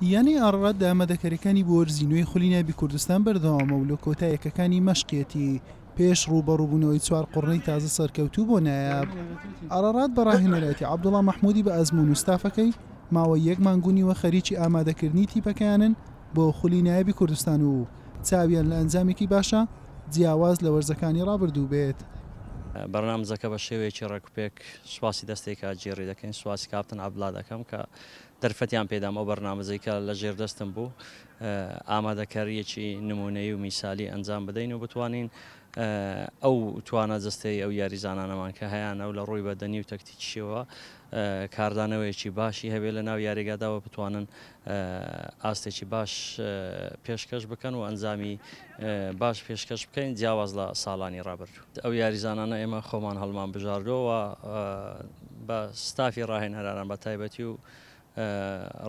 یانەی ئاڕاڕات لە ئامادەکارییەکانی بۆ وەرزی نوێی خولی نایابی کوردستان بەردەوامە و لە کۆتا یەکەکانی مەشقیەتی پێش ڕووبەڕووبوونەوەی چوارقوڕنەی تازە سەرکەوتوو بۆ نایاب. ئاڕاڕات بە ڕاهێنەرایەتی عەبدوڵا مەحمودی بە ئەزموون و ستافەکەی ماوەی یەک مانگ و نیوە خەریکی ئامادەکردنی تیپەکەیانن بۆ خولی نایابی کوردستان و چاویان لە ئەنجامێکی باشە جیاواز لە وەرزەکانی ڕابردوو بێت. بەرنامجەکە بە شێوەیەکی ڕێکوپێک سوپاسی دەستەی کارگێڕی دەکەین، سوپاسی کاپتن عەبدوڵا دەکەم کە دەرفەتیان پێدام ئەو بەرنامەجەی کە لە ژێر دەستم بوو ئامادەکارییەکی نموونەیی و میسالی ئەنجام بدەین و بتوانین ئەو توانا جەستەیی ئەو یاریزانانەمان کە هەیانە و لە ڕووی بەدەنی و تەکتیکیشەوە کاردانەوەیەکی باشی هەبێت لە ناو یاریگادا و بتوانن ئاستێکی باش پێشکەش بکەن و ئەنجامی باش پێشکەش بکەین جیاواز لە ساڵانی ڕابردوو. ئەو یاریزانانە ئێمە خۆمان هەڵمان بژاردووە و بە ستافی ڕاهێنەران بە تایبەتی و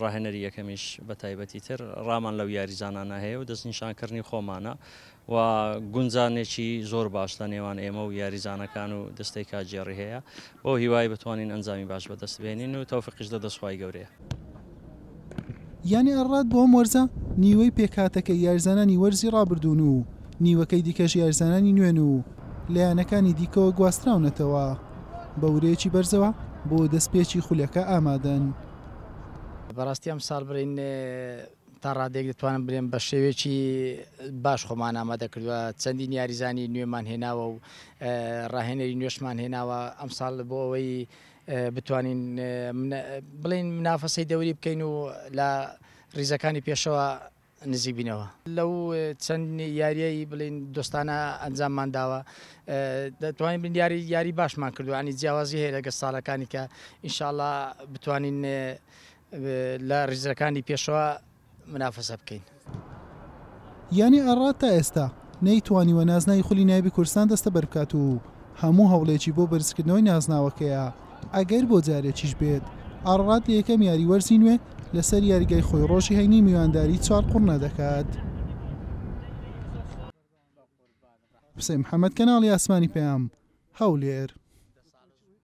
ڕاهێنەری یەکەمیش بە تایبەتی تر ڕامان لەو یاریزانانە هەیە و دەستنیشانکردنی خۆمانە و گونجانێکی زۆر باش لە نێوان ئێمە و یاریزانەکان و دەستەی کارگێڕی هەیە بەو هیوای بتوانین ئەنجامی باش بەدەست بهێنین و تەوفیقیش لە دەست خوای گەورەیە. یانەی ئەڕرات بۆ ئەم وەرزە نیوەی پێکهاتەکەی یاریزانانی وەرزی ڕابردوون و نیوەکەی دیکەش یاریزانانی نوێن و لە یانەکانی دیکەوە گواستراونەتەوە بە ورەیەکی بەرزەوە بۆ دەستپێکی خولەکە ئامادەن. بەڕاستی ئەمساڵ بڕین تا ڕادەیەک دەتوانم بلێم بە شێوەیەکی باش خۆمان ئامادە کردووە، چەندین یاریزانی نوێمان هێناوە و ڕاهێنەری نوێشمان هێناوە ئەمساڵ بۆ ئەوەی بتوانین بڵێین منافەسەی دەوری بکەین و لە ڕیزەکانی پێشەوە نزیک بینەوە. لەو چەند یاریەی بڵێین دۆستانە ئەنجاممان داوە دەتوانین بڵێین یاری یاری باشمان کردووە ینی جیاوازی هەیە لەگەڵ ساڵەکانی کە ئینشاڵا بتوانین لە ڕیزەکانی پێشەوە منافەسە بکەین. یانەی ئاڕات تا ئێستا نەیتوانیوە نازناوی خولی نایابی کوردستان دەستەبەر بکات و هەموو هەوڵێکی بۆ بەرزکردنەوەی نازناوەکەیە، ئەگەر بۆ جارێکیش بێت ئاڕات لە یەکەم یاری وەرزی نوێ لەسەر یاریگای خۆی ڕۆژی هەینی میوانداری چوارقوڕنە دەکات. حوسێن محەمەد، کەناڵی ئاسمانی پەیام، هەولێر.